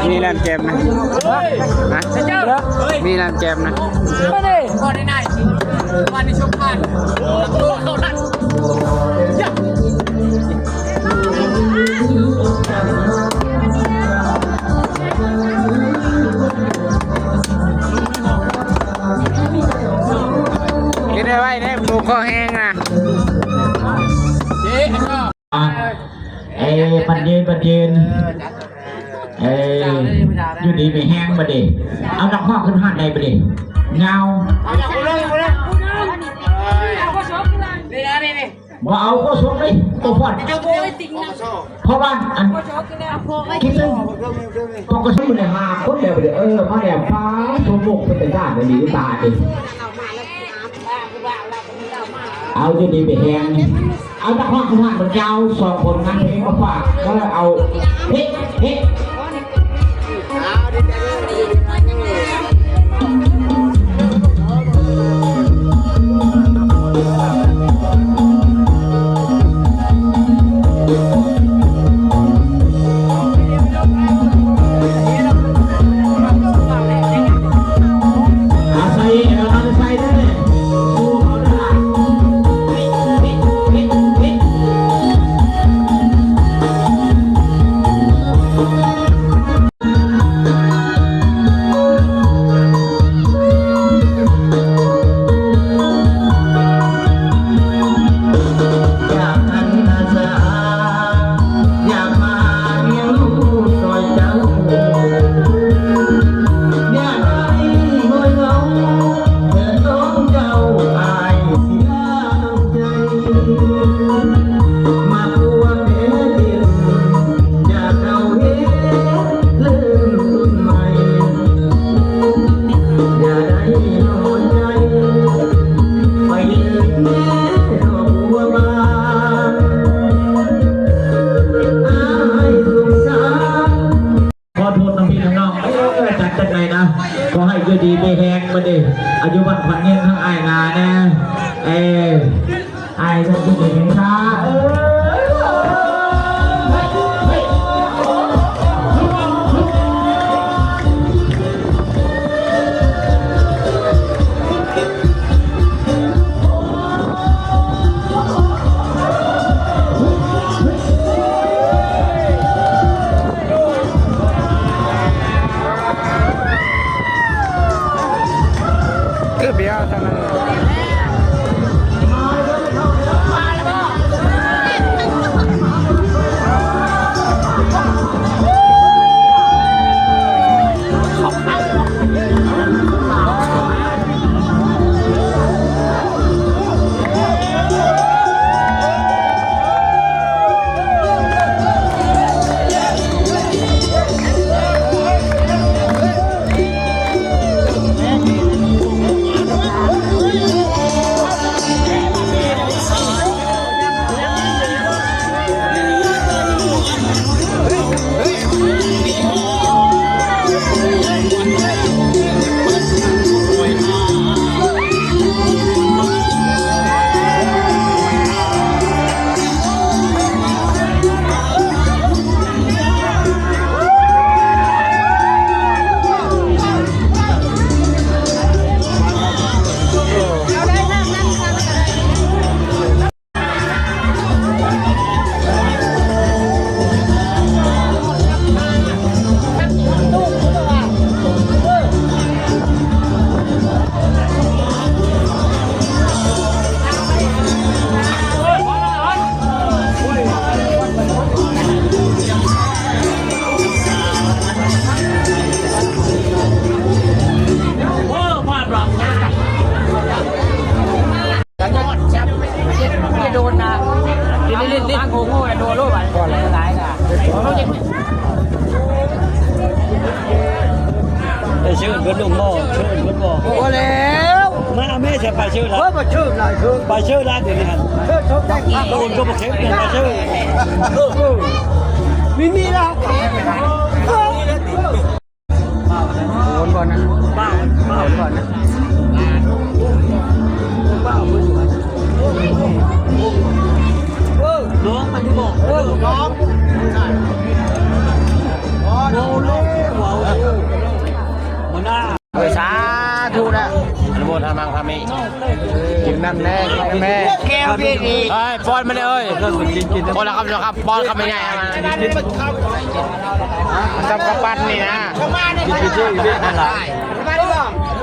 ມີແລ່ນແກມນະ ຮະ ມີແລ່ນແກມນະ ມາເດ້ ບໍ່ໄດ້ນາຍ ວັນນີ້ຊົກຜ່ານ ເຂົ້າທັນ ເຮັດໄວໆເດ້ ໝູ່ຄໍແຮງນະ ເອີ ບັດເຢັນ ບັດເຢັນ ເອີ ຢູ່ດີມີແຮງບັດນີ້ ເອົານັກຮ້ອງຂຶ້ນຮອດໄດ້ບັດນີ້ ຍາວ ບໍ່ເອົາໂຄສົກເລີຍ ໂຕພອດ ເພາະວ່າອັນ ຄິດເຖິງ ປກສ ຢູ່ໃນຫ້າຄົນແລ້ວ ເອີ ມາແລ້ວ ປ້າ ໂຕໝົກເປັນຕາຢ້ານອີ່ຫຼີ ຕານີ້ ເອົາຢູ່ດີມີແຮງ ເອົານັກຮ້ອງຜູ້ນັ້ນມັນຍາວ ສອງຜົນງານເພງມາຝາກ ກໍເອົາ ເຮັດ ເຮັດ. ຂໍໂທດນຳພີ່ນຳນ້ອງ ເອີ ຈັດຈັ່ງໃດນະ ຂໍໃຫ້ຢູ່ດີມີແຮງບັດນີ້ ອາຍຸໝັ້ນຂວັນຍືນ ທັງອ້າຍໜາແນ່ ເອີ ອ້າຍຈະຢູ່ດີມີແຮງຊາ ເອີ. ຄືເບຍທາງນັ້ນ. ໄປເຊີນເພິ່ນລົງບໍ່? ເຊີນເພິ່ນບໍ່? ບໍ່ແລ້ວ ມາແມ່ ຈະໄປເຊີນລະ ໂອ້ຍ ບໍ່ເຊີນຫຼາຍເຊີນ ໄປເຊີນລະ ດຽວນີ້ຫັ້ນ ເຊີນຊົມແຕ່ງ ໂດນກໍບໍ່ເຄັບ ໄປເຊີນ ເອີ ມີ ມີລະ ໂອນບ່ອນນະ ໂອນບ່ອນນະ ເອີ ນ້ອງມັນທີ່ບອກ ເອີ ນ້ອງ. ທາງນີ້ ກິນນ້ຳແດ່ ກິນນ້ຳແດ່ ແກ້ວເບບີ ເອີຍ ປ້ອນມັນເອີຍ ກິນ ກິນ ປ້ອນລະຄຳ ລະຄຳ ປ້ອນຄຳໃຫຍ່ໆ ສຳກະປັນນີ້ນະ ກິນເບບີ ເບ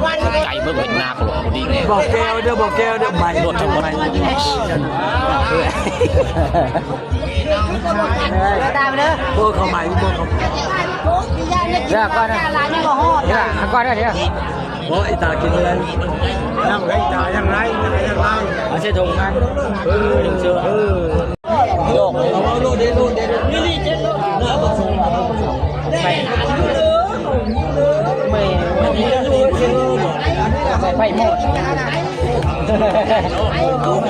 ບີ ໄກ່ເບິ່ງເຫັນໜ້າໂຄດດີແນ່ ບໍ່ແກ້ວເດີ ບໍ່ແກ້ວເດີ ໄໝ ໂດດທັງໝົດ ຕາມເດີ ບໍ່ເຂົ້າໃໝ ບໍ່ເຂົ້າ ເດີ ກ່ອນນະ ເດີ ກ່ອນນະ ເດີ ໂອ້ຍ ຕາກິນບໍ່ໄດ້ ຍັງໄດ້ຕາ ຍັງໄດ້ ຍັງໄດ້ ເອົາໃສ່ຖົງມາ ເອີ ເອີ ໂລກ ເອົາໂລດເດ ໂລດເດ ໄປ ໄປ ໄປ ໄປ ໄປ